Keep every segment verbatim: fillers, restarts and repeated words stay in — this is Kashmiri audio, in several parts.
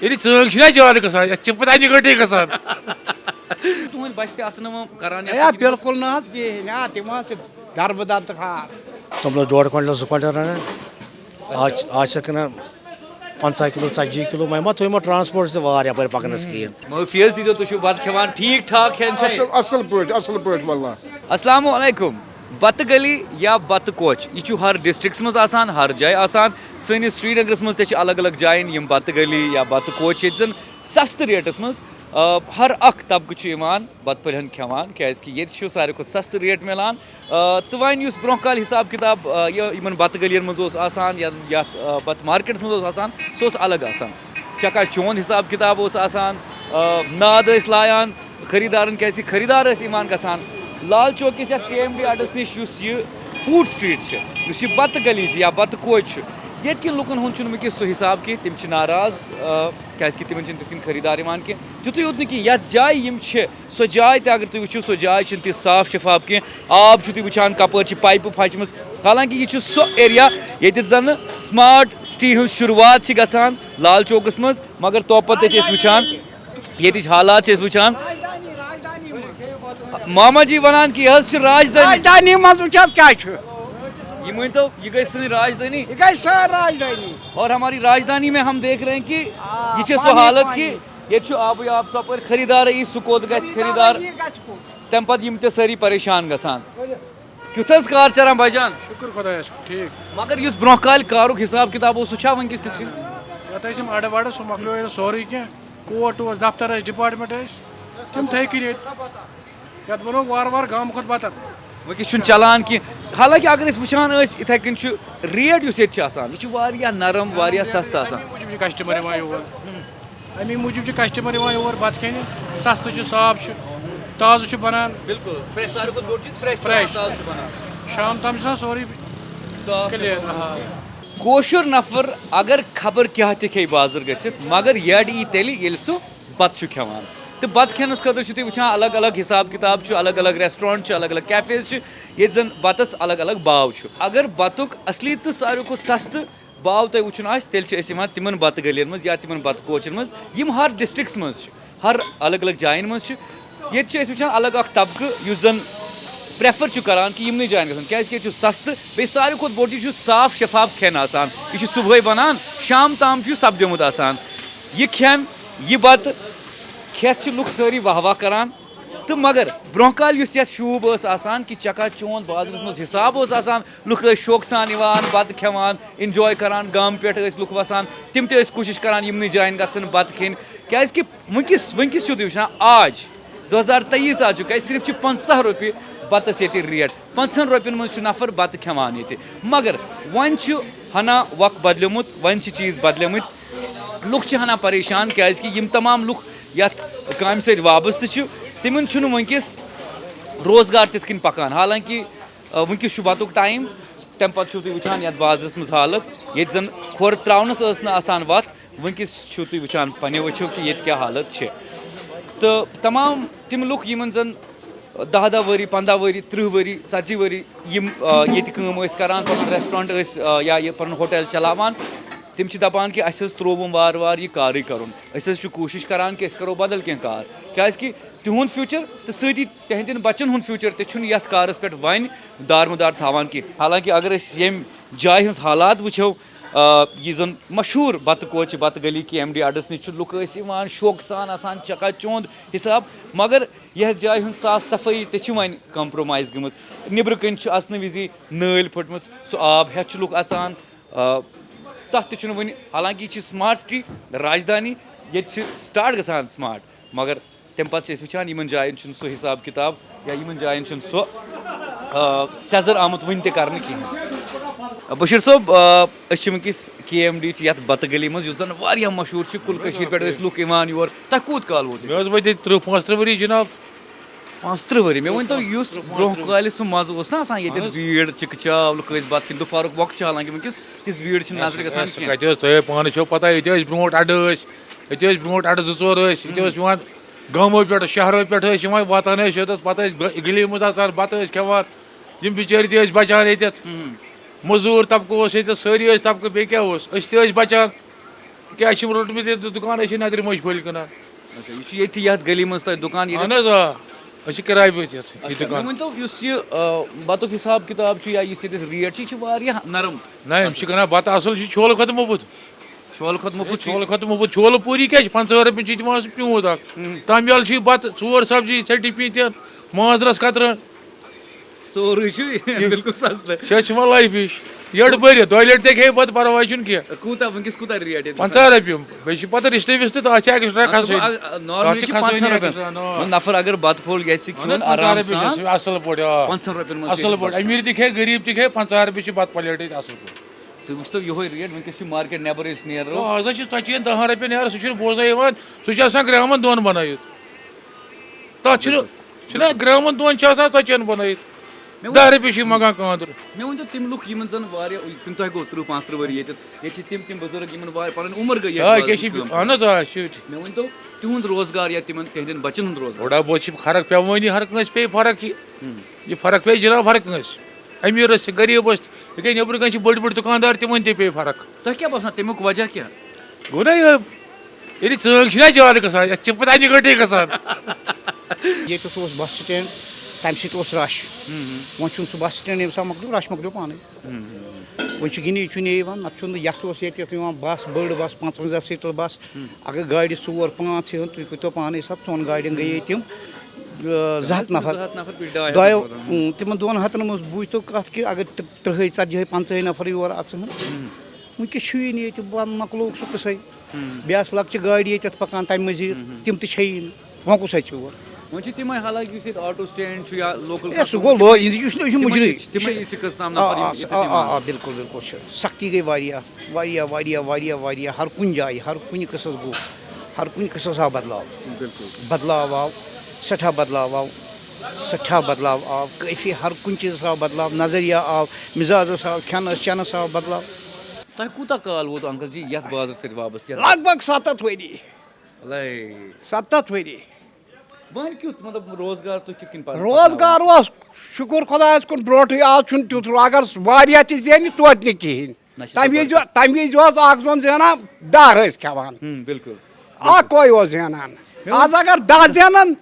ییٚلہِ ژٲنٛگۍ چھِ نا زیادٕ گژھان، یَتھ چھِ پَتہٕ اَنہِ گٔٹی گژھان۔ تُہٕنٛدۍ بَچہِ تہِ آسَن نہٕ وۄنۍ کران یَتھ یا سۭتۍ؟ بِلکُل نہ حظ کِہیٖنۍ، آ تِم حظ چھِ دَربٕدَر تہٕ خار۔ توٚملَس ڈۄڈ کوینٹل زٕ کوینٹل رَنان۔ آز چھِ آز چھِ کٕنان پنٛژاہ کِلوٗ، ژتجی کِلوٗ، وۄنۍ ما تھٲوِو یِمو ٹرانسپورٹ تہِ واریاہ اَپٲرۍ پَکنَس کِہیٖنۍ۔ معٲفی حظ دیٖزیو، تُہۍ چھِو بَتہٕ کھٮ۪وان، ٹھیٖک ٹھاک کھٮ۪ن چھا یہِ؟ اصل اصل پٲٹھۍ اصل پٲٹھۍ واللہ۔ السلام علیکم۔ بتہٕ گلی یا بتہٕ کوچ، یہِ چھُ ہر ڈسٹرکٹس منٛز آسان، ہر جایہِ آسان۔ سٲنِس سرینگرس منٛز تہِ چھِ الگ الگ جاین یِم بتہٕ گلی یا بتہٕ کوچ، ییٚتہِ زن سستہٕ ریٹس منٛز، آ، ہر اکھ طبقہٕ چھُ یِوان بتہٕ پھٔلۍ ہن کھٮ۪وان، کیازِ کہِ ییٚتہِ چھُ ساروی کھۄتہٕ سستہٕ ریٹ مِلان۔ آ، تہٕ وۄنۍ یُس برونٛہہ کالہِ حساب کِتاب، آ، یہِ یِمن بتہٕ گلین منٛز اوس آسان یا یتھ، آ، بتہٕ مارکیٹس منٛز اوس آسان، سُہ اوس الگ آسان۔ چکا چوند حساب کِتاب اوس آسان، آ، ناد ٲسۍ لایان، خریدارن، کیازِ کہِ خریدار ٲسۍ یِوان گژھان۔ لال چوک کِس یَتھ کے ایم ڈی اڈس نِش یُس یہِ فوڈ سٹریٹ چھِ، یُس یہِ بتہٕ گلی چھِ یا بتہٕ کوچ چھِ، ییٚتہِ کٮ۪ن لُکن ہُنٛد چھُنہٕ وٕنکیٚس سُہ حساب کینٛہہ، تِم چھِ ناراض، آ، کیازِ کہِ تِمن چھِنہٕ تِتھ کٔنۍ خریدار یِوان کینٛہہ۔ تیُتُے یوت نہٕ کینٛہہ، یَتھ جایہِ یِم چھِ، سۄ جاے تہِ اگر تُہۍ وٕچھِو، سۄ جاے چھِنہٕ تِژھ صاف شفاف کینٛہہ۔ آب چھِو تُہۍ وٕچھان کپٲرۍ چھِ پایپہٕ پھچمٕژ، حالانکہِ یہِ چھُ سُہ ایریا ییٚتٮ۪تھ زَنہٕ سمارٹ سٹی ہٕنٛز شروٗعات چھِ گژھان لال چوکس منٛز، مگر توپتہٕ تہِ چھِ أسۍ وٕچھان ییٚتِچ حالات چھِ أسۍ وٕچھان۔ ماما جی وَنان کہِ یہِ حظ چھِ راجدھانی۔ راجدھانی منٛز وٕچھ حظ کیٛاہ چھُ۔ یہِ ؤنۍ تو، یہِ گٔے سٲنۍ راجدھانی؟ یہِ گٔے سٲنۍ راجدھانی۔ اور ہماری راجدھانی میں ہم دیکھ رہے ہیں کہ یہ چھِ سۄ حالت کہ ییٚتہِ چھُ آبٕے آب، ژۄپٲرۍ خریدارٕے یی، سُہ کوٚت گژھِ خریدار؟ تَمہِ پَتہٕ یِم تہِ سٲری پریشان گژھان۔ کیُتھ حظ کار چَران بھائی جان؟ شُکُر خۄدایَس کُن، ٹھیٖک۔ مگر یُس برونٛہہ کالہِ کارُک حساب کِتاب اوس، سُہ چھا وٕنکیٚس تِتھ کٔنۍ؟ یَتھ ٲسۍ یِم اَڈٕ وَڈٕ، سُہ مۄکلیو ییٚتہِ سورُے کینٛہہ۔ کوٹ اوس، دفتر ٲسۍ، ڈپارٹمنٹ ٲسۍ، تِم تھٲے کِنۍ ییٚتہِ۔ یَتھ بَنوو وارٕ وارٕ گامہٕ کھۄتہٕ بدتر۔ وٕنکیٚس چھُنہٕ چلان کینٛہہ۔ حالانکہِ اگر أسۍ وٕچھان ٲسۍ، یِتھَے کٔنۍ چھُ ریٹ یُس ییٚتہِ چھِ آسان، یہِ چھُ واریاہ نرم، واریاہ سَستہٕ آسان۔ اَمہِ موٗجوٗب چھِ کسٹمر یِوان یور۔ اَمی موٗجوٗب چھِ کسٹمر یِوان یور بَتہٕ کھیٚنہِ۔ سَستہٕ چھُ، صاف چھُ، تازٕ چھُ بَنان۔ بِلکُل، فرٛٮ۪ش، ساروی کھۄتہٕ بوٚڑ چیٖز فرٛٮ۪ش چھُ فرٛٮ۪ش۔ آسان، تازٕ چھُ بَنان۔ شام تام چھُ آسان سورُے صاف چھُ۔ کٕلیر، آ۔ کٲشُر نفر اگر خبر کیٛاہ تہِ کھیٚیہِ بازر گٔژھِتھ، مگر یَڈ یی تیٚلہِ ییٚلہِ سُہ بَتہٕ چھُ کھٮ۪وان۔ تہٕ بَتہٕ کھٮ۪نَس خٲطرٕ چھُو تُہۍ وٕچھان الگ الگ حساب کِتاب چھُ، الگ الگ ریسٹورنٹ چھِ، الگ الگ کیفیز چھِ، ییٚتہِ زَن بَتَس الگ الگ باو چھُ۔ اگر بَتُک اصلی تہٕ ساروی کھۄتہٕ سَستہٕ باو تۄہہِ وٕچھُن آسہِ، تیٚلہِ چھِ أسۍ یِوان تِمَن بَتہٕ گٔلیَن منٛز یا تِمَن بَتہٕ کوچَن منٛز، یِم ہر ڈسٹرکٹس منٛز چھِ، ہر الگ الگ جایَن منٛز چھِ۔ ییٚتہِ چھِ أسۍ وٕچھان الگ اکھ طبقہٕ یُس زَن پریفر چھُ کران کہِ یِمنٕے جایَن گژھُن، کیازِ کہِ ییٚتہِ چھُ سَستہٕ، بیٚیہِ ساروی کھۄتہٕ بوٚڑ چیٖز چھُ صاف شفاف کھٮ۪ن آسان۔ یہِ چھُ صُبحٲے بَنان، شام تام چھُ یہِ سَپدیومُت آسان۔ یہِ کھٮ۪ن، یہِ بَتہٕ کھٮ۪تھ چھِ لُکھ سٲری واہ واہ کران۔ تہٕ مگر برونٛہہ کالہِ یُس یَتھ شوٗب ٲس آسان کہِ چکا چوند بازرَس منٛز حِساب اوس آسان، لُکھ ٲسۍ شوقہٕ سان یِوان، بَتہٕ کھٮ۪وان، انجوے کران، گامہٕ پٮ۪ٹھ ٲسۍ لُکھ وَسان، تِم تہِ ٲسۍ کوٗشِش کران یِمنٕے جایَن گژھن بَتہٕ کھیٚنۍ۔ کیازِ کہِ وٕنکیٚس، وٕنکیٚس چھِو تُہۍ وٕچھان، آز دو ہزار تیئیس آز چھُ، کیازِ صرف چھِ پنٛژاہ رۄپیہِ بَتَس ییٚتہِ ریٹ، پنٛژاہَن رۄپیَن منٛز چھُ نفر بَتہٕ کھٮ۪وان ییٚتہِ۔ مگر وۄنۍ چھُ ہنا وق بدلیومُت، وۄنۍ چھِ چیٖز بدلیمٕتۍ۔ لُکھ چھِ ہنا پریشان، کیازِ کہِ یِم تمام لُکھ یَتھ کامہِ سۭتۍ وابستہٕ چھِ، تِمن چھُنہٕ وٕنکیٚس روزگار تِتھ کٔنۍ پکان۔ حالانکہِ، آ، وٕنکیٚس چھُ بَتُک ٹایم، تَمہِ پَتہٕ چھِو تُہۍ وٕچھان یَتھ بازرَس منٛز حالت، ییٚتہِ زَن کھۄر ترٛاونَس ٲس نہٕ آسان وَتھ، وٕنکیٚس چھِو تُہۍ وٕچھان پنٛنیو أچھو کہِ ییٚتہِ کیٛاہ حالت چھِ۔ تہٕ تمام تِم لُکھ یِمَن زَن دَہ دَہ ؤری، پنٛداہ ؤری، تٕرٛہ ؤری، ژَتجی ؤری یِم، آ، ییٚتہِ کٲم ٲسۍ کَران، پَنُن ریسٹورنٛٹ ٲسۍ، آ، یا یہِ پَنُن ہوٹل چلاوان، تِم چھِ دَپان کہِ اَسہِ حظ ترٛووُم وارٕ وارٕ یہِ کارٕے کَرُن۔ أسۍ حظ چھِ کوٗشِش کَران کہِ أسۍ کَرو بدل کینٛہہ کار، کیٛازِکہِ تِہُنٛد فیوٗچر تہٕ سۭتی تِہنٛدٮ۪ن بَچَن ہُنٛد فیوٗچر تہِ چھُنہٕ یَتھ کارَس پٮ۪ٹھ وۄنۍ دارمُدار تھاوان کینٛہہ۔ حالانکہِ اگر أسۍ ییٚمہِ جایہِ ہٕنٛز حالات وٕچھو، آ، یہِ زَن مشہوٗر بَتہٕ کوچہِ، بَتہٕ گلی کے ایم ڈی اَڈَس نِش چھِ لُکھ ٲسۍ یِوان شوقہٕ سان آسان چکا چوند حِساب، مگر یَتھ جایہِ ہٕنٛز صاف صفٲیی تہِ چھِ وۄنۍ کمپرومایز گٔمٕژ۔ نیٚبرٕ کَنۍ چھِ اَژنہٕ وِزِ نٲلۍ پھٔٹمٕژ، سُہ آب ہٮ۪تھ چھِ لُکھ اَژان۔ آ، تَتھ تہِ چھُنہٕ وٕنہِ، حالانکہِ یہِ چھِ سمارٹ سٹی، راجدھانی، ییٚتہِ چھِ سٹارٹ گژھان سمارٹ، مگر تَمہِ پَتہٕ چھِ أسۍ وٕچھان یِمَن جایَن چھُنہٕ سُہ حِساب کِتاب یا یِمَن جایَن چھُنہٕ سُہ، آ، سیٚزر آمُت وٕنہِ تہِ کرنہٕ کِہیٖنۍ۔ بشیٖر صٲب، آ، أسۍ چھِ وٕنکیٚس کے ایم ڈی چہِ یَتھ بَتہٕ گلی منٛز، یُس زَن واریاہ مشہوٗر چھُ کُل کٔشیٖرِ پٮ۪ٹھ ٲسۍ لُکھ یِوان یور۔ تۄہہِ کوٗت کال ووت ییٚتہِ؟ مےٚ حظ وٲتۍ ییٚتہِ تٕرٛہ پانٛژتٕرٛہ ؤری جِناب۔ پانٛژتٕرٛہ ؤری۔ مےٚ ؤنۍ تو، یُس برونٛہہ کالہِ سُہ مَزٕ اوس نہ آسان ییٚتٮ۪تھ، بھیٖڑ، چِکہٕ چاو، لُکھ ٲسۍ بَتہٕ کھٮ۪ن، دُپھارُک وقت چھُ، حالانکہِ وٕنکیٚس تِژھ بھیٖڑ چھِنہٕ نظرِ گژھان کِہیٖنۍ۔ کَتہِ حظ، تۄہہِ پانہٕ چھو پَتہ، ییٚتہِ ٲسۍ برونٛٹھ اَڈٕ ٲسۍ، ییٚتہِ ٲسۍ برونٛٹھ اَڈٕ زٕ ژور ٲسۍ، ییٚتہِ ٲسۍ یِوان گامو پٮ۪ٹھ، شہرو پٮ۪ٹھ ٲسۍ یِوان، واتان ٲسۍ یوٚتَتھ، پَتہٕ ٲسۍ گٔ-، گٔلی منٛز آسان، بَتہٕ ٲسۍ کھٮ۪وان۔ یِم بِچٲرۍ تہِ ٲسۍ بَچان ییٚتٮ۪تھ۔ مٔزوٗر طبقہٕ اوس ییٚتٮ۪تھ، سٲری ٲسۍ طبقہٕ، بیٚیہِ کیٛاہ اوس؟ أسۍ تہِ ٲسۍ بَچان۔ کیٛاہ چھِ یِم روٚٹمُت ییٚتہِ دُکان؟ أسۍ چھِ نَدرِ مٔجۍ پھٔلۍ کٕنان۔ اچھا، یہِ چھُ ییٚتھی یَتھ گٔلی منٛز تۄہہِ دُکان ییٚتہِ؟ اَہَن حظ، آ، أسۍ چھِ کِراے پٲٹھۍ یَتھ یہِ اچھا، مےٚ دُکان۔ ؤنۍ تو، یُس یہِ آ، بَتُک حِساب کِتاب چھُ یا یُس ییٚتہِ ریٹ چھِ، یہِ چھِ واریاہ نرم۔ نہ، یِم چھِ کٕنان بَتہٕ اَصٕل، یہِ چھُ چھولہٕ کھۄتہٕ مُفُت۔ چھولہٕ کھۄتہٕ مُفُت چھُ یہِ۔ چھولہٕ کھۄتہٕ مُفُت، چھولہٕ پوٗری کیٛاہ چھِ؟ پنٛژاہ رۄپیہِ چھِ دِوان سُہ پیوٗنٛت اَکھ۔ تَمہِ یَلہٕ چھِ یہِ بَتہٕ ژور سَبزی، ژھٹہِ پیٖنٛتہِ، ماز رَس قطرٕ۔ سورُے چھُ بِلکُل سَستہٕ۔ چھِ أسۍ یِوان لایفہِ ہِش۔ یٔڑ بٔرِتھ، دۄیہِ لَٹہِ تہِ کھیٚیہِ بَتہٕ، پَرواے چھُنہٕ کینٛہہ۔ کوٗتاہ وٕنکیٚس کوٗتاہ ریٹ ییٚتہِ؟ پنٛژاہ رۄپیہِ۔ بیٚیہِ چھِ پَتہٕ رِشتہٕ وِشتہٕ تہٕ اَتھ چھِ ایکسٹرا کھسٲنی۔ نارملی چھِ پنٛژاہ رۄپیَن۔ اَصٕل پٲٹھۍ، اَمِر تہِ کھے غریٖب تہِ کھے، پنٛژاہ رۄپیَن منٛز چھِ أسۍ پَتہٕ۔ اَصٕل پٲٹھۍ، آ۔ اَصٕل پٲٹھۍ۔ اَمِر تہِ کھے، غریٖب تہِ کھے، پنٛژاہ رۄپیہِ چھِ بَتہٕ پَلیٹ ییٚتہِ اَصٕل پٲٹھۍ۔ تُہۍ وٕچھتو یِہوٚے ریٹ، وٕنکیٚس چھِ مارکیٹ نٮ۪بر أسۍ نیرو۔ آ، آز حظ چھِ ژَتجی ہَن، دَہَن رۄپیَن نیران، سُہ چھُنہٕ بوزان یِوان، سُہ چھُ آسان گرٛامَن دۄن بَنٲیِتھ۔ تَتھ چھُنہٕ، چھُنہ گرٛامَن دۄن چھِ آسان ژَتجی ہَن بَنٲیِتھ۔ مےٚ دَہ ووٚن- رۄپیہِ چھِ یِم مَنٛگان کانٛدٕر۔ مےٚ ؤنۍ تو تِم لُکھ یِمن زَن واریاہ، یِتھ کٔنۍ تۄہہِ گوٚو تٕرٛہ پانٛژھ تٕرٛہ ؤری ییٚتہِ، ییٚتہِ چھِ تِم تِم بُزرگ یِمن واریاہ پَنٕنۍ عُمر گٔے یَتھ آ، بازرَس کیٛاہ چھِ، کٲم اَہَن کَران۔ حظ، آ، چھِ۔ مےٚ ؤنۍ تو تِہُنٛد روزگار یا تِمن تِہنٛدٮ۪ن بَچَن ہُنٛد روزگار۔ تھوڑا بہت چھِ فرق پٮ۪وٲنی، ہر کٲنٛسہِ پیٚیہِ فرق یہِ۔ یہِ فرق پیٚیہِ جِناب ہر کٲنٛسہِ۔ أمیٖر ٲسۍ تہٕ غریٖب ٲسۍ، یہِ گٔے نیٚبرٕ کَنہِ چھِ بٔڑۍ بٔڑۍ دُکاندار، تِمَن تہِ پیٚیہِ فرق۔ تۄہہِ کیٛاہ باسان تَمیُک وجہ کیٛاہ؟ گوٚو نا یہِ، ییٚلہِ ژٲنٛگۍ چھِنہ زیادٕ گژھان، یَتھ چھِ پَتہٕ اَنہِ گٔٹے گژھان۔ ییٚتٮ۪تھ اوس بس سٹینڈ، تَمہِ سۭتۍ اوس رش۔ وۄنۍ چھُنہٕ سُہ بس سٹینڈ، ییٚمہِ ساتہٕ مۄکلیو، رش مۄکلیو پانے۔ وۄنۍ چھُ گِنی چُنے یِوان، نتہٕ چھُنہٕ یَتھ اوس ییٚتٮ۪تھ یِوان بس، بٔڑ بس، پانٛژوَنٛزاہ سیٖٹر بس۔ اگر گاڑِ ژور پانٛژھ یِہن، تُہۍ کٔرۍتو پانے حساب، ژۄن گاڑٮ۪ن گٔیے تِم، آ، زٕ ہَتھ نفر۔ زٕ ہَتھ نفر پیٚٹھۍ ڈاے ہَتھ دۄیو، واتان۔ اۭں، تِمن دۄن ہتن منٛز بوٗزتو کتھ کہِ اگر تہٕ ترٕٛہے، ژتجی ہے، پنٛژاہے نفر یور اژہن، وٕنکیٚس چھُیی نہٕ ییٚتہِ، بنٛد، مۄکلووُکھ سُہ قصے۔ بیٚیہِ آسہٕ لۄکچہِ گاڑِ ییٚتٮ۪تھ پکان تمہِ مٔزیٖد، تِم تہِ چھیی نہٕ۔ وۄنۍ کُس اَژِ یور؟ وۄنۍ چھِ تِمے، حالانکہِ یُس ییٚتہِ آٹو سٹینڈ چھُ یا لوکل ہے، سُہ گوٚو لو-، یہِ چھُ، یہِ چھُ، یہِ چھُ تِمے مُجرٕے۔ چھِ، تِمے چھِ قٕسطام آ، نفر یِم آ، ییٚتٮ۪تھ آ، یِوان۔ آ، آ، بِلکُل، بِلکُل چھُ۔ سختی گٔے واریاہ، واریاہ، واریاہ، واریاہ، واریاہ، ہر کُنہِ جایہِ، ہر کُنہِ قٕصس گوٚو، ہر کُنہِ قٕصس آو بدلاو۔ بدلاو آو، سٮ۪ٹھاہ بدلاو آو، سٮ۪ٹھاہ بدلاو آو، کٲفی ہر کُنہِ چیٖزس آو بدلاو، نظریہ آو، مِزازس آو، کھٮ۪نس چٮ۪نس آو بدلاو۔ تۄہہِ کوٗتاہ کال ووت انکل جی یتھ بازرس سۭتۍ وابستہٕ؟ یتھ لگ بگ ستتھ ؤری۔ لے۔ ستتھ ؤری۔ وۄنۍ کیُتھ، مطلب، روزگار تُہۍ کِتھ کٔنۍ پَنُن روزگار اوس، شُکُر خۄدایَس کُن، برونٛٹھٕے، آز چھُنہٕ تیُتھ رو-، اگر واریاہ تہِ زینہِ، توتہِ نہٕ کِہیٖنۍ۔ نہ چھِ تَمہِ وِزِ، تَپٲرۍ۔ تَمہِ وِزِ اوس اَکھ زوٚن زینان دَہ ٲسۍ کھٮ۪وان، ہُم، بِلکُل۔ اَکھ کۄے اوس زینان۔ آز اگر دَہ زینان،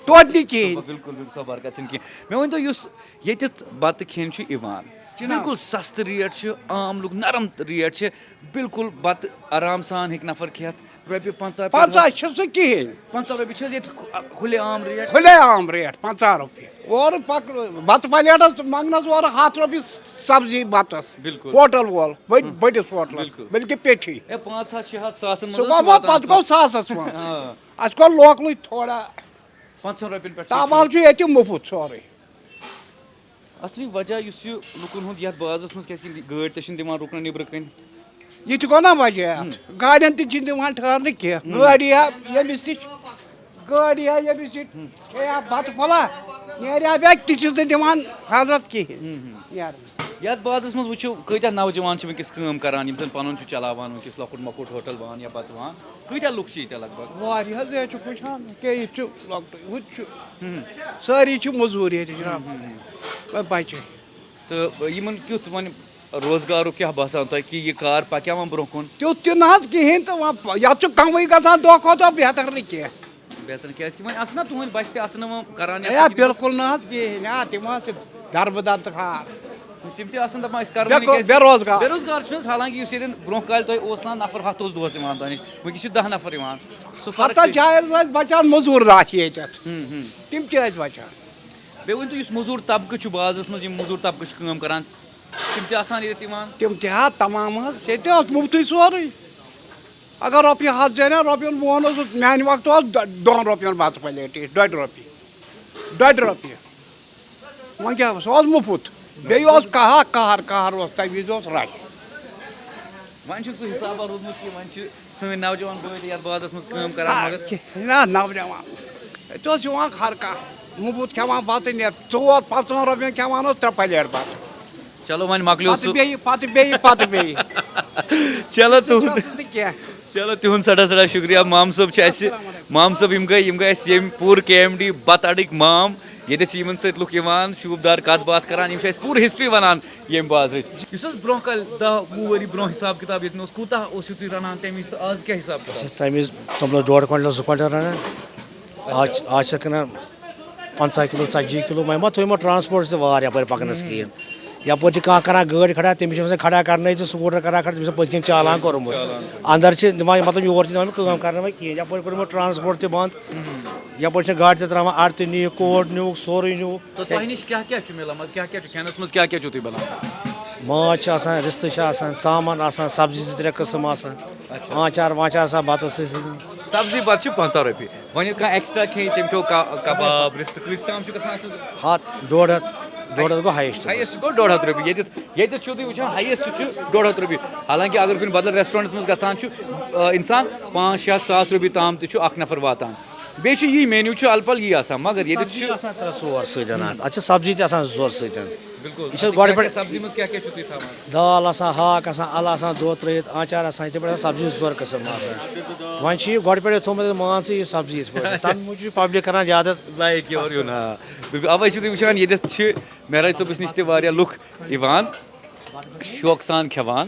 توتہِ نہٕ کِہیٖنۍ۔ بِلکُل، بِلکُل، سۄ برکت چھَنہٕ کینٛہہ۔ مےٚ ؤنۍ تو، یُس ییٚتٮ۪تھ بَتہٕ کھیٚنۍ چھُ یِوان، بِلکُل سَستہٕ ریٹ چھِ، عام لُکھ، نرم ریٹ چھِ، بِلکُل بَتہٕ آرام سان ہیٚکہِ نفر کھٮ۪تھ۔ رۄپیہِ پنٛژاہ پٮ۪ٹھ پنٛژاہ چھِ سُہ کِہیٖنۍ۔ پنٛژاہ رۄپیہِ چھِ حظ ییٚتہِ کھُلہِ عام ریٹ؟ کھُلے عام ریٹ، پنٛژاہ رۄپیہِ۔ اورٕ پَک-، بَتہٕ پَلیٹَس منٛگنَس اورٕ ہَتھ رۄپیہِ سبزی بَتَس۔ بِلکُل۔ ہوٹل وول، بٔڑ-، بٔڑِس ہوٹلَس، بِلکُل۔ بٔلکہِ پیٚٹھی۔ ہے، پانٛژھ ہَتھ، شےٚ ہَتھ، ساسَن منٛز سُہ حظ گوٚو چھِ واتان پَتہٕ گوٚو سَستہٕ۔ ساسَس منٛز۔ آ۔ اَسہِ کوٚر لوکلٕے تھوڑا۔ پنٛژاہَن رۄپیَن پٮ۪ٹھ چھِ تابال چھُ ییٚتہِ مُفُت سورُے۔ اصلی وجہ یُس یہِ لُکن ہُنٛد یتھ بازرس منٛز، کیازِ کہِ گٲڑۍ تہِ چھِنہٕ دِوان رُکنہٕ نیبرٕ کنہِ۔ یہِ تہِ گوٚو نا وجہ اَتھ۔ گاڑٮ۪ن تہِ چھِنہٕ دِوان ٹھہرنہٕ کینٛہہ۔ گٲڑۍ یا ییٚمِس نِش، گٲڑۍ یا ییٚمِس نِش کھیٚیا بتہٕ پھوٚلہ، نیریا بیگ، تہِ چھِس نہٕ دِوان حضرت کِہیٖنۍ نیرنہٕ۔ یتھ بازرس منٛز وٕچھِو، کۭتیاہ نوجوان چھِ وٕنکیٚس کٲم کران، یِم زن پنُن چھُ چلاوان وٕنکیٚس لۄکُٹ مۄکُٹ ہوٹل وان یا بتہٕ وان۔ کۭتیاہ لُکھ چھِ ییٚتہِ لگ بگ؟ واریاہ حظ، ییٚتہِ چھُ وٕچھان، کیٛاہ ییٚتہِ چھُ لۄکٹُے، ہُتہِ چھُ۔ سٲری چھِ مٔزوٗرۍ ییٚتہِ جناب۔ بچہِ۔ تہٕ یِمن کیُتھ وۄنۍ روزگارُک کیٛاہ باسان تۄہہِ کہِ یہِ کار پَکیٛاہ وۄنۍ برٛونٛہہ کُن؟ تیُتھ تہِ نہ حظ کِہیٖنۍ تہٕ وۄنۍ یَتھ چھُ کَمٕے گژھان دۄہ کھۄتہٕ دۄہ بہتر نہٕ کینٛہہ۔ بہتر، کیٛازِ کہِ وۄنۍ آسہٕ نا تُہٕنٛدۍ بَچہِ تہِ آسہٕ نہٕ وۄنۍ کران یَتھ یا سۭتۍ یِمن۔ بِلکُل نہٕ حظ کِہیٖنۍ، آ تِم حظ چھِ دَربٕدَر تہٕ خار۔ تِم تہِ آسَن دَپان أسۍ کَرو بے-، نہٕ کیٛازِ بے روزگار۔ بے روزگار چھُنہٕ حظ، حالانکہِ یُس ییٚتٮ۪ن برٛونٛہہ کالہِ تۄہہِ اوس نا نفر ہَتھ اوس دۄہَس یِوان تۄہہِ نِش، وٕنکیٚس چھِ دَہ نفر یِوان۔ سُہ فرق ہَتَس چھِ۔ جایہِ حظ ٲسۍ بَچان مٔزوٗر دَہ چھِ ییٚتٮ۪تھ۔ ہُم، ہُم۔ تِم تہِ ٲسۍ بَچان۔ بیٚیہِ ؤنۍ تو، یُس مٔزوٗر طبقہٕ چھُ بازرَس منٛز، یِم مٔزوٗر طبقہٕ چھِ کٲم کران، تِم تہِ آسان ییٚتہِ یِوان؟ تِم تہِ حظ تمام حظ، ییٚتہِ اوس مُفتٕے سورُے۔ اگر رۄپیہِ ہَتھ زینہِ ہا، رۄپیَن بہٕ وَنو سُہ، میٛانہِ وقتہٕ اوس ڈۄ-، دۄن رۄپیَن بَتہٕ پَلیٹٕے، ڈۄڈِ رۄپیہِ۔ ڈۄڈِ رۄپیہِ۔ وۄنۍ کیٛاہ، سُہ اوس مُفُت۔ بیٚیہِ اوس قہر، قہر، قہر اوس، تَمہِ وِزِ اوس رَش۔ وۄنۍ چھُ سُہ حِسابا روٗدمُت کہِ وۄنۍ چھِ سٲنۍ نوجوان بٲے تہِ یَتھ بازرَس منٛز کٲم کران، مگر کِہیٖنۍ نہ، نوجوان۔ اَتہِ اوس یِوان ہر کانٛہہ، مُفُت کھٮ۪وان بَتہٕ، نیر ژور پانٛژَن رۄپیَن کھٮ۪وان اوس ترٛےٚ پَلیٹ بَتہٕ۔ چلو وۄنۍ مۄکلیو پَتہٕ سُہ۔ بیٚیہِ، پَتہٕ بیٚیہِ، پَتہٕ بیٚیہِ۔ چلو تُہُنٛد۔ ٲسٕس نہٕ کینٛہہ۔ چلو، تِہُنٛد سٮ۪ٹھاہ سٮ۪ٹھاہ شُکریہ۔ مام صٲب چھِ اَسہِ، مام صٲب یِم گٔے، یِم گٔے اَسہِ ییٚمہِ پوٗرٕ کے ایم ڈی بَتہٕ اَڈٕکۍ مام، ییٚتٮ۪تھ چھِ یِمَن سۭتۍ لُکھ یِوان، شوٗبدار کَتھ باتھ کَران، یِم چھِ اَسہِ پوٗرٕ ہِسٹرٛی وَنان۔ ییٚمہِ بازرٕچ۔ یُس حظ برونٛہہ کالہِ دَہ وُہ ؤری برونٛہہ حساب کِتاب ییٚتہِ اوس، کوٗتاہ اوس یُتُے رَنان تَمہِ وِزِ تہٕ آز کیٛاہ حساب کِتاب؟ أسۍ ٲسۍ تَمہِ وِزِ توٚملَس زٕ کویِنٹَل رَنان۔ آز چھِ آز چھِ کٕنان پنٛژاہ کِلوٗ، ژَتجی کِلوٗ، وۄنۍ ما تھٲوۍ یِمو ٹرٛانسپوٹ تہِ واریاہ یَپٲرۍ پَکنَس کِہیٖنۍ۔ یَپٲرۍ چھِ کانٛہہ کَران گٲڑۍ کھڑا، تٔمِس چھِ آسان کھڑا کَرنَے تہٕ سکوٗٹر کَران کھڑا، تٔمِس چھِ پٔتۍ کِنۍ چالان کوٚرمُت۔ اَندَر چھِ دِوان، مطلب، یور تہِ دِوان کٲم کَرنہٕ وۄنۍ کِہیٖنۍ، یَپٲرۍ کوٚرمُت ٹرٛانسپوٹ تہِ بنٛد۔ یَپٲرۍ چھِ گاڑِ تہِ ترٛاوان، اَرٕ تہِ نِیِکھ، کوٹ نیوٗکھ، سورُے نیوٗکھ۔ تہٕ تۄہہِ نِش کیٛاہ کیٛاہ چھُ مِلان؟ مطلب، کیٛاہ کیٛاہ چھُ کھٮ۪نَس منٛز، کیٛاہ کیٛاہ چھُو تُہۍ بَناوان؟ ماز چھِ آسان، رِستہٕ چھِ آسان، ژامَن آسان، سبزی زٕ ترٛےٚ قٕسٕم آسان، آنٛچار وانٛچار آسان بَتَس سۭتۍ سۭتۍ۔ سبزی بَتہٕ چھُ پنٛژاہ رۄپیہِ، وۄنۍ ییٚلہِ کانٛہہ ایکسٹرا کھیٚیہِ، تٔمۍ کھیوٚو کا- کباب، رِستہٕ، کۭتِس تام چھُ گژھان سُہ؟ ہَتھ، ڈۄڈ ہَتھ، ڈۄڈ ہَتھ گوٚو ہایسٹ۔ ہایسٹ گوٚو ڈۄڈ ہَتھ رۄپیہِ۔ ییٚتٮ۪تھ ییٚتٮ۪تھ چھُو تُہۍ وٕچھان، ہایسٹ چھُ ڈۄڈ ہَتھ رۄپیہِ۔ حالانکہِ اگر کُنہِ بدل ریسٹورنٹس منٛز گژھان چھُ، آ، انسان پانٛژھ شےٚ ہَتھ ساس رۄپیہِ تام تہِ چھُ اکھ نفر واتان۔ بیٚیہِ چھُ یی مینیو چھُ الہٕ پلہٕ یی آسان، مگر ییٚتٮ۪تھ چھُ آسان ترٛےٚ ژور سۭتۍ اَنان، اَتھ چھِ سبزی تہِ آسان زٕ ژور سۭتۍ۔ بِلکُل۔ یہِ چھِ گۄڈٕ پٮ۪ٹھ سبزی منٛز کیٛاہ کیٛاہ چھُو تُہۍ تھاوان؟ دال آسان، ہاکھ آسان، اَلہٕ آسان، دۄد ترٛٲیِتھ، آنٛچار آسان، یِتھَے پٲٹھۍ آسان سبزی زٕ ژور قٕسٕم آسان۔ وۄنۍ چھِ یہِ گۄڈٕ پٮ۪ٹھَے تھوٚومُت، مان ژٕ، یہِ سبزی یِتھ پٲٹھۍ۔ تَمہِ موٗجوٗب چھِ پبلِک کَران زیادٕ۔ لایک یور یُن، آ۔ بِلکُل۔ اَوَے چھِو تُہۍ وٕچھان، ییٚتٮ۪تھ چھِ معراج صٲبَس نِش تہِ واریاہ لُکھ یِوان، شوقہٕ سان کھٮ۪وان،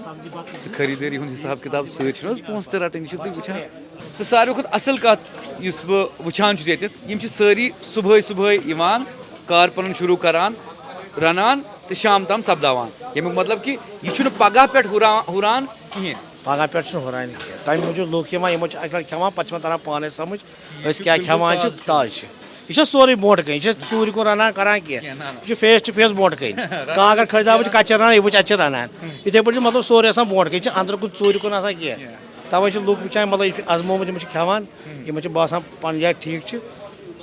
تہٕ خریٖدٲری ہُنٛد حِساب کِتاب سۭتۍ چھُنہٕ حظ پونٛسہٕ تہِ رَٹٕنۍ، یہِ چھِو تُہۍ وٕچھان۔ تہٕ ساروی کھۄتہٕ اَصٕل کَتھ یُس بہٕ وٕچھان چھُس ییٚتٮ۪تھ، یِم چھِ سٲری صُبحٲے صُبحٲے یِوان، کار پَنُن شروٗع کَران، رَنان تہٕ شام تام سَپداوان۔ ییٚمیُک مطلب کہِ یہِ چھُنہٕ پَگاہ پٮ۪ٹھ ہُران ہُران کِہیٖنۍ۔ پَگاہ پٮ۪ٹھ چھُنہٕ ہُران کینٛہہ۔ تَمہِ موٗجوٗب لُکھ یِوان، یِمو چھِ اَکہِ لَٹہِ کھٮ۪وان، پَتہٕ چھِ یِمَن تَران پانَے سَمٕجھ، أسۍ کیٛاہ کھٮ۪وان چھِ، تازٕ چھِ۔ یہِ چھےٚ سورُے برونٛٹھ کَنہِ، یہِ چھےٚ ژوٗرِ کُن رَنان کَران کینٛہہ۔ یہِ چھُ فیس ٹُو فیس برونٛٹھ کَنہِ۔ کانٛہہ اگر خریدار وٕچھِ کَتہِ چھِ رَنان، یہِ وٕچھِ اَتہِ چھِ رَنان۔ یِتھَے پٲٹھۍ چھُ مطلب سورُے آسان برونٛٹھ کَنہِ، یہِ چھِ أنٛدرٕ کُن ژوٗرِ کُن آسان کینٛہہ۔ تَوَے چھِ لُکھ وٕچھان، مطلب، یہِ چھُ آزمومُت، یِمَن چھِ کھٮ۪وان، یِمَن چھِ باسان پَنٕنۍ جاے ٹھیٖک چھِ۔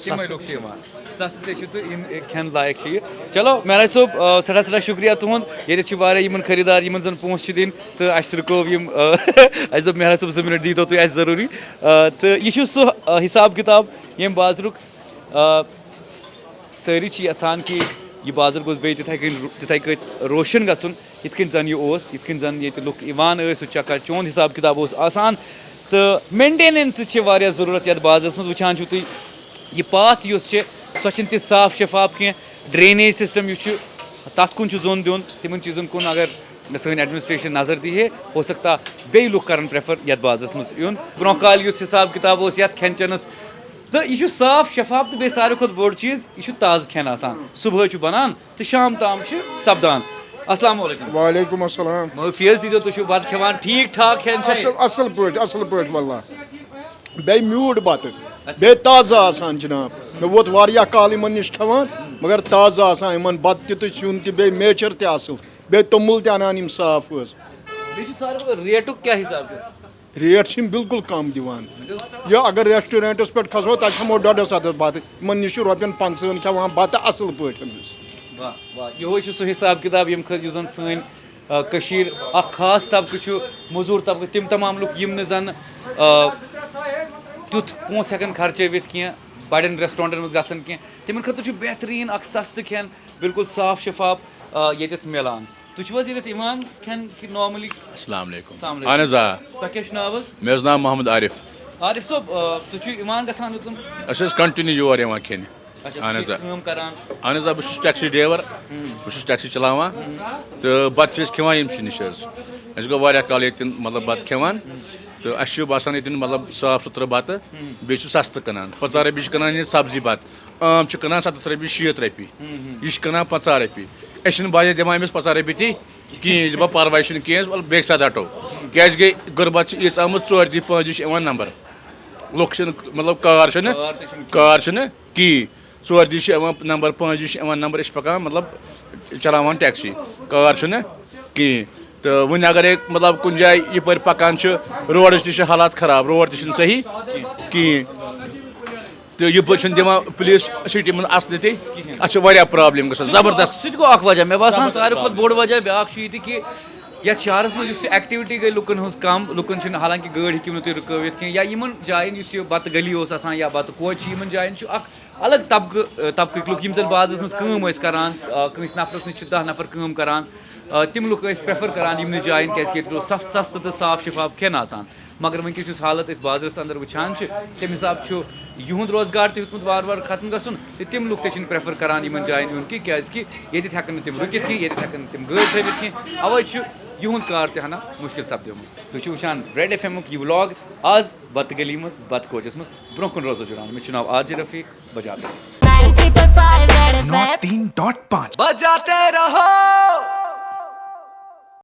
تِمَے لُکھ چھِ یِوان۔ سَستہٕ تہِ چھِ تہٕ یِم کھٮ۪ن لایق چھِ یہِ۔ چلو، معراج صٲب، آ، سٮ۪ٹھاہ سٮ۪ٹھاہ شُکریہ تُہُنٛد۔ ییٚتٮ۪تھ چھِ واریاہ یِمَن خریٖدار، یِمَن زَن پونٛسہٕ چھِ دِنۍ، تہٕ اَسہِ رُکٲو یِم، آ، اَسہِ دوٚپ، معراج صٲب، زٕ مِنَٹ دیٖتو تُہۍ اَسہِ ضروٗری۔ آ، تہٕ یہِ چھُ سُہ، آ، حِساب کِتاب ییٚمہِ بازرُک، آ، سٲری چھِ یَژھان کہِ یہِ بازر گوٚژھ بیٚیہِ تِتھَے کٔنۍ، تِتھَے کٔنۍ روشَن گژھُن، یِتھ کٔنۍ زَن یہِ اوس، یِتھ کٔنۍ زَن ییٚتہِ لُکھ یِوان ٲسۍ، سُہ چَکَر چون حِساب کِتاب اوس آسان۔ تہٕ مینٹینَنسٕچ چھِ واریاہ ضروٗرت یَتھ بازرَس منٛز۔ وٕچھان چھُو تُہۍ، یہِ پاتھ یُس چھِ، سۄ چھِنہٕ تِژھ صاف شِفاف کینٛہہ۔ ڈرٛینیج سِسٹَم یُس چھُ، تَتھ کُن چھُ زوٚن دیُن، تِمَن چیٖزَن کُن اگر سٲنۍ ایڈمنسٹریشن نظر دی ہے، ہو سکتا بیٚیہِ لُکھ کرن پریفر یتھ بازرس منٛز یُن۔ برونٛہہ کالہِ یُس حساب کتاب اوس یتھ کھٮ۪ن چٮ۪نس، تہٕ یہِ چھُ صاف شفاف تہٕ بیٚیہِ ساروی کھۄتہٕ بوٚڑ چیٖز، یہِ چھُ تازٕ کھٮ۪ن آسان۔ صبحٲے چھُ بنان تہٕ شام تام چھُ سپدان۔ السلام علیکم۔ وعلیکم السلام۔ معٲفی حظ دیٖزیو، تُہۍ چھِو بتہٕ کھٮ۪وان ٹھیٖک ٹھاک کھٮ۪ن چھا یہِ؟ اصل اصل پٲٹھۍ، اصل پٲٹھۍ واللہ۔ بیٚیہِ میوٗٹھ بتہٕ، بیٚیہِ تازٕ آسان جناب۔ مےٚ ووت واریاہ کال یِمن نِش کھٮ۪وان، مگر تازٕ آسان یِمن بتہٕ تہِ تہٕ سیُن تہِ، بیٚیہِ میچھر تہِ اصل۔ بیٚیہِ توٚمُل تہِ اَنان یِم صاف حظ۔ بیٚیہِ چھُ ساروی کھۄتہٕ ریٹُک کیٛاہ حِساب چھُ؟ ریٹ چھِ یِم بالکل کم دِوان۔ یا اگر ریسٹورنٹس پٮ۪ٹھ کھسو، تَتہِ کھٮ۪مو ڈۄڈس ہتس بتہٕ، یِمن نِش چھِ رۄپین پنٛژٕہن کھٮ۪وان بتہٕ اصل پٲٹھۍ حظ۔ واہ واہ، یِہوٚے چھُ سُہ حِساب کِتاب ییٚمہِ خٲطرٕ یُس زَن سٲنۍ، آ، کٔشیٖر اکھ خاص طبقہٕ چھُ، مٔزوٗر طبقہٕ، تِم تمام لُکھ یِم نہٕ زَن، آ، تیُتھ پونٛسہٕ ہٮ۪کَن خرچٲوِتھ کینٛہہ، بَڑٮ۪ن ریسٹورنٹَن منٛز گژھن کینٛہہ، تِمَن خٲطرٕ چھُ بہتریٖن اکھ سَستہٕ کھٮ۪ن، بالکل صاف شِفاف، آ، ییٚتٮ۪تھ مِلان۔ تُہۍ چھِو حظ ییٚتٮ۪تھ یِوان کھٮ۪ن کہِ نارملی؟ السلام علیکم۔ السلام علیکم۔ اہن حظ آ۔ تۄہہِ کیٛاہ چھُ ناو حظ؟ مےٚ حظ ناو محمد عارف۔ عارف صٲب، آ، تُہۍ چھِو یِوان گژھان یوٚتَن؟ أسۍ حظ کنٹِنیو یور یِوان کھٮ۪نہِ۔ اچھا، اہن تُہۍ حظ چھِو آ۔ کٲم کران؟ اہن حظ آ، بہٕ چھُس ٹیکسی ڈرایور۔ بہٕ چھُس ٹیکسی چلاوان۔ تہٕ بتہٕ چھِ أسۍ کھٮ۪وان ییٚمہِ سٕے نِش حظ۔ اَسہِ گوٚو واریاہ کال ییٚتٮ۪ن مطلب بتہٕ کھٮ۪وان۔ تہٕ اَسہِ چھُ باسان ییٚتٮ۪ن مطلب صاف سُتھرٕ بتہٕ۔ بیٚیہِ چھُ سستہٕ کٕنان۔ پنٛژاہ رۄپیہِ چھِ کٕنان ییٚتہِ سبزی بتہٕ۔ عام چھِ کٕنان ستتھ رۄپیہِ، شیٖتھ رۄپیہِ۔ یہِ چھِ کٕنان پنٛژاہ رۄپیہِ۔ أسۍ چھِنہٕ بجے دِوان أمِس پنٛژاہ رۄپیہِ تہِ کِہیٖنۍ۔ یہِ چھِ دَپان پرواے چھُنہٕ کینٛہہ، أسۍ وَلہٕ بیٚکہِ ساتہٕ رَٹو۔ کیٛازِکہِ غربت چھِ ییٖژ آمٕژ، ژورِ دُہہِ پانٛژِ دُہہِ چھِ یِوان نمبر۔ لُکھ چھِنہٕ مطلب کار چھُنہٕ، کار چھُنہٕ کِہیٖنۍ۔ ژورِ دُہہِ چھِ یِوان نمبر، پانٛژِ دُہہِ چھِ یِوان نمبر، أسۍ چھِ پَکان مطلب چلاوان ٹیکسی، کار چھُنہٕ کِہیٖنۍ۔ تہٕ وۄنۍ اگرے مطلب کُنہِ جایہِ یِپٲرۍ پَکان چھِ، روڈٕچ تہِ چھِ حالات خراب، روڈ تہِ چھِنہٕ صحیح کِہیٖنۍ۔ تہٕ یِپٲرۍ چھِنہٕ دِوان پُلیٖس سِٹی منٛز اَژنہٕ تہِ۔ اَتھ چھِ واریاہ پرابلِم گژھان، زبردست۔ سُہ تہِ گوٚو اکھ وجہ۔ مےٚ باسان ساروی کھۄتہٕ بوٚڑ وجہ بیٛاکھ چھُ یہِ تہِ کہِ یَتھ شہرَس منٛز یُس یہِ ایکٹیویٹی گٔے لُکَن ہٕنٛز کم، لُکَن چھِنہٕ، حالانکہِ گٲڑۍ ہیٚکِو نہٕ تُہۍ رُکٲوِتھ کینٛہہ، یا یِمَن جایَن یُس یہِ بَتہٕ گلی اوس آسان یا بَتہٕ کوچہِ چھِ، یِمَن جایَن چھُ اکھ الگ طبقہٕ، طبقٕکۍ لُکھ یِم زَن بازرَس منٛز کٲم ٲسۍ کران، آ، کٲنٛسہِ نفرَس نِش چھِ دَہ نفر کٲم کران، آ، تِم لُکھ ٲسۍ پریفر کران یِمنٕے جاین، کیازِ کہِ ییٚتہِ اوس سف-، سستہٕ تہٕ صاف شفاف کھٮ۪ن آسان۔ مگر وٕنکیٚس یُس حالت أسۍ بازرس اندر وٕچھان چھِ، تَمہِ حساب چھُ یِہُنٛد روزگار تہِ ہیوٚتمُت وارٕ وارٕ ختم گژھُن، تہٕ تِم لُکھ تہِ چھِنہٕ پریفر کران یِمن جاین یُن کینٛہہ، کیازِ کہِ ییٚتٮ۪تھ ہٮ۪کن نہٕ تِم رُکِتھ کینٛہہ، ییٚتٮ۪تھ ہٮ۪کن نہٕ تِم گٲڑۍ تھٲوِتھ کینٛہہ، اوے چھُ یِہُنٛد کار تہِ ہنا مُشکِل سپدیومُت۔ تُہۍ چھِو وٕچھان ریڈ ایف ایمُک یہِ ولاگ آز بتہٕ گلی منٛز، بتہٕ کوچس منٛز۔ برونٛہہ کُن روزو جُڑان۔ مےٚ چھُ ناو عاجل رفیق۔ بجاتے۔ ninety point five Red F M. नौ तीन डॉट पाँच। بجاتے رہو۔